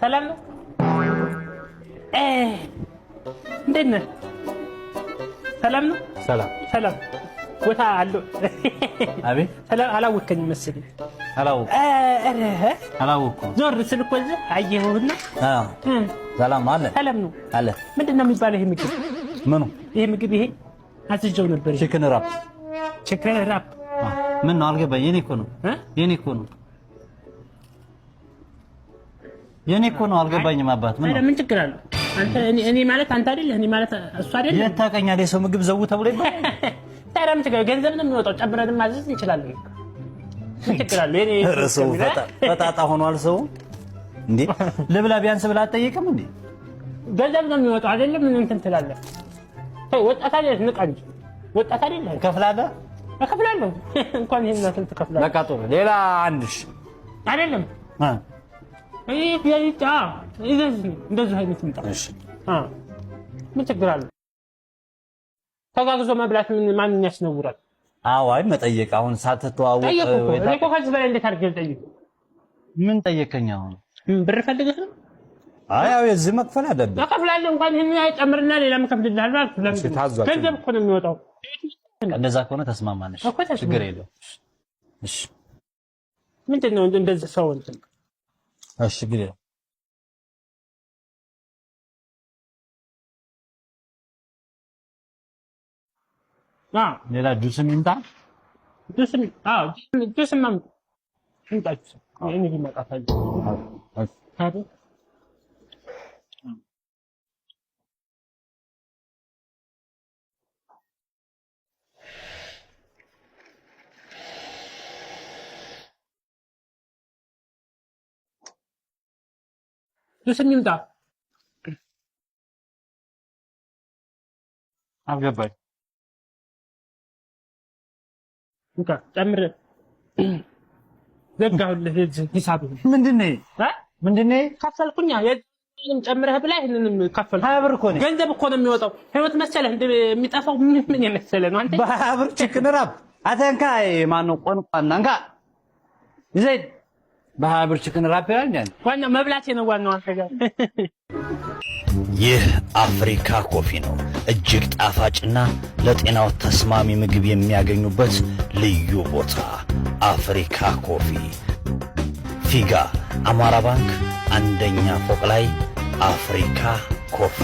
ሰላም ነው? እንዴት ነህ? ሰላም ነው? ሰላም። ሰላም ቦታ አለው። አቤት። ሰላም፣ አላወከኝም መሰለኝ። አላወኩም። ኧረ አላወኩም። ዞር ስል እኮ እዚህ አየሁህና። አዎ፣ ሰላም አለ። ሰላም ነው። አለ። ምንድን ነው የሚባለው ይሄ ምግብ? ምኑ? ይሄ ምግብ፣ ይሄ አዝዤው ነበር። Chicken wrap። Chicken wrap። ምን ነው፣ አልገባኝ። የኔ እኮ ነው። የኔ እኮ ነው። የኔ እኮ ነው። አልገባኝም አባት። ምን ነው? ምን ችግር አለው? አንተ እኔ ማለት አንተ አይደለህ? እኔ ማለት እሱ አይደለህ? የት ታውቀኛለህ? የሰው ምግብ ዘው ተብሎ ይባላል። ታዲያ ምን ችግር፣ ገንዘብ ነው የሚወጣው። ጨምረን ማዘዝ እንችላለን። ምን ችግር አለው? የኔ ኧረ ሰው ፈጣጣ ሆኗል። ሰው እንዴ፣ ልብላ ቢያንስ ብላ አትጠይቅም እንዴ? ገንዘብ ነው የሚወጣው አይደለም? ምን እንትን ትላለህ? ተው፣ ወጣት አይደለህ? ንቃ እንጂ፣ ወጣት አይደለህ? ከፍላለህ? እከፍላለሁ። እንኳን ይሄን ያክል ትከፍላለህ። በቃ ጥሩ። ሌላ አንድ ሺህ አይደለም፣ ይሄ እንደዚህ አይነት ይምጣ። እሺ። ምን ችግር አለው? ተጋግዞ መብላት ምን ማንን ያስነውራል? አዎ፣ አይ መጠየቅ አሁን ሳትተዋወቅ ጠየቅኩ እኮ። እኔ እኮ ከዚህ በላይ እንዴት አድርጌ ልጠይቅ? ምን ጠየቀኝ አሁን? ብር ፈልገህ ነው? አይ ያው የዚህ መክፈል አለብህ። እከፍላለሁ። እንኳን ይሄን ጨምርና ሌላ እከፍልልሃለሁ አልኩህ። ለምንድን ነው? ገንዘብ እኮ ነው የሚወጣው። እንደዛ ከሆነ ተስማማነሽ። እኮ ተስማማን። ችግር የለውም። እሺ። ምንድን ነው እንደዚህ ሰው እንትን? እሺ፣ ችግር የለውም። ሌላ ጁስም ይምጣ። ጁስም፣ አዎ፣ ጁስም አምጡ። ይምጣ ጁስ። እኔ ይመጣታል። አይደል? ጁስም ይምጣ። አልገባኝ። እንካ ጨምር። ዘጋሁልህ ሂሳብ። ምንድን ነው? ምንድን ነው? ከፈልኩኛ። የዚህንም ጨምረህ ብላ፣ ይሄንንም ከፈልኩ። 20 ብር እኮ ነው። ገንዘብ እኮ ነው የሚወጣው። ህይወት መሰለህ እንደ የሚጠፋው? ምን የመሰለ ነው አንተ? በ20 ብር chicken wrap። አንተ እንካ፣ ማነው ቆንቋና፣ እንካ ዘይድ፣ በ20 ብር chicken wrap ይላል እንዴ? ዋናው መብላቴ ነው ዋናው አንተ ጋር። ይህ አፍሪካ ኮፊ ነው። እጅግ ጣፋጭና ለጤናው ተስማሚ ምግብ የሚያገኙበት ልዩ ቦታ አፍሪካ ኮፊ፣ ፊጋ አማራ ባንክ አንደኛ ፎቅ ላይ አፍሪካ ኮፊ።